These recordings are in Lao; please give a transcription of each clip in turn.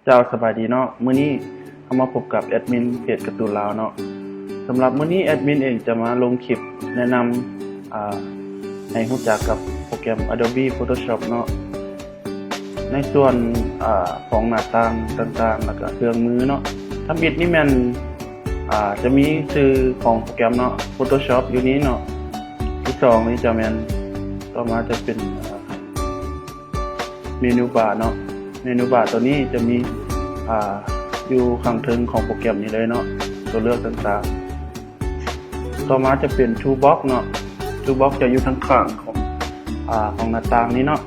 ເຈົ້າ ສະບາຍດີເນາະ, ມື້ນີ້ເຮົາມາພົບກັບແອດມິນເພຈກາຕູນລາວເນາະ. ສຳລັບມື້ນີ້ແອດມິນເອງຈະມາລົງຄລິບແນະນຳ ອາ ໃຫ້ຮູ້ຈັກກັບໂປຣແກຣມ Adobe Photoshop ເນາະ ໃນສ່ວນ ອາ ຂອງໜ້າຕ່າງຕ່າງໆ ແລ້ວກະເຄື່ອງມືເນາະ. ທຳອິດນີ້ແມ່ນ ອາ ຈະມີຊື່ຂອງໂປຣແກຣມເນາະ Photoshop ຢູ່ນີ້ເນາະ. ທີສອງນີ້ຈະແມ່ນ ຕໍ່ມາຈະເປັນ ອາ ເມນູບາເນາະ, ເມນູບາໂຕນີ້ຈະມີ ອາ ຢູ່ຂ້າງເທິງຂອງໂປຣແກຣມນີ້ເລີຍເນາະ, ຕົວເລືອກຕ່າງໆ. ຕໍ່ມາຈະເປັນທູບັອກເນາະ, ທູບັອກຈະຢູ່ທາງຂ້າງຂອງ ອາ ຂອງໜ້າຕ່າງນີ້ເນາະ.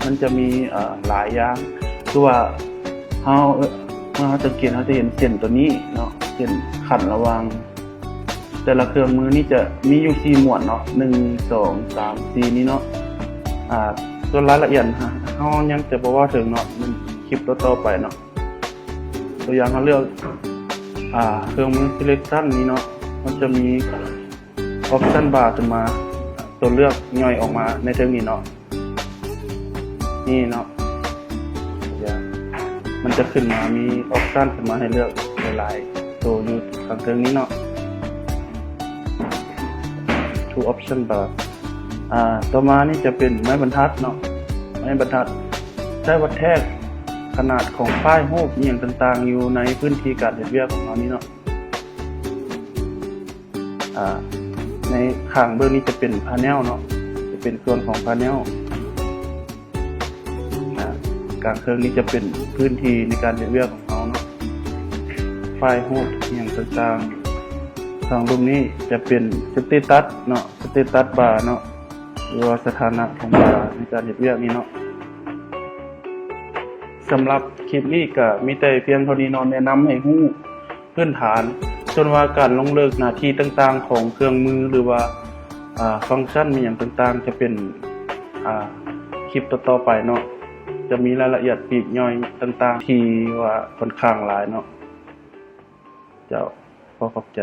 ມັນຈະມີ ອາ ຫຼາຍຢ່າງ ຄືວ່າເຮົາ ເມື່ອເຮົາສັງເກດ ເຮົາຈະເຫັນເສັ້ນໂຕນີ້ເນາະ, ເສັ້ນຂັ້ນລະຫວ່າງ ແຕ່ລະເຄື່ອງມືນີ້ຈະມີຢູ່ສີ່ໝວດເນາະ, ໜຶ່ງ ສອງ ສາມ ສີ່ ນີ້ເນາະ. ອາ ສ່ວນລາຍລະອຽດເຮົາຍັງຈະບໍ່ເວົ້າເຖິງເນາະ, ມັນຄລິບຕໍ່ໆໄປເນາະ. ຕົວຢ່າງເຮົາເລືອກ ອາ ເຄື່ອງມື Selection ນີ້ເນາະ, ມັນຈະມີ Option Bar ຂຶ້ນມາ, ຕົວເລືອກຍ່ອຍອອກມາໃນເທິງນີ້ເນາະ. ນີ້ເນາະ ມັນຈະຂຶ້ນມາ ມີ Option ຂຶ້ນມາໃຫ້ເລືອກຫຼາຍໆໂຕຢູ່ຂ້າງເທິງນີ້ເນາະ. Tool Option Bar ອາ ຕໍ່ມານີ້ຈະເປັນໄມ້ບັນທັດເນາະ, ໄມ້ບັນທັດໃຊ້ວັດແທກຂະໜາດຂອງຟາຍຮູບອີ່ຫຍັງຕ່າງໆ ຢູ່ໃນພື້ນທີ່ການເຮັດວຽກຂອງເຮົານີ້ເນາະ. ອາ ໃນຂ້າງເບື້ອງນີ້ຈະເປັນ Panel ເນາະ, ຈະເປັນສ່ວນຂອງ Panel. ອາ ກາງເຄິ່ງນີ້ຈະເປັນພື້ນທີ່ໃນການເຮັດວຽກຂອງເຮົາເນາະ, ຟາຍຮູບອີ່ຫຍັງຕ່າງໆ. ທາງລຸ່ມນີ້ຈະເປັນ Status ເນາະ, Status Bar ເນາະ ຫຼືວ່າສະຖານະຂອງບາໃນການເຮັດວຽກນີ້ເນາະ. ສຳລັບຄລິບນີ້ກະມີແຕ່ພຽງເທົ່ານີ້ເນາະ, ແນະນຳໃຫ້ຮູ້ພື້ນຖານ, ສ່ວນວ່າການລົງເລິກໜ້າທີ່ຕ່າງໆຂອງເຄື່ອງມື ຫຼືວ່າ ອາ ຟັງຊັນອີ່ຫຍັງຕ່າງໆ ຈະເປັນ ອາ ຄລິບຕໍ່ໆໄປເນາະ, ຈະມີລາຍລະອຽດປີກຍ່ອຍຕ່າງໆ ທີ່ວ່າຂ້ອນຂ້າງຫຼາຍເນາະ. ເຈົ້າ ຂໍຂອບໃຈ.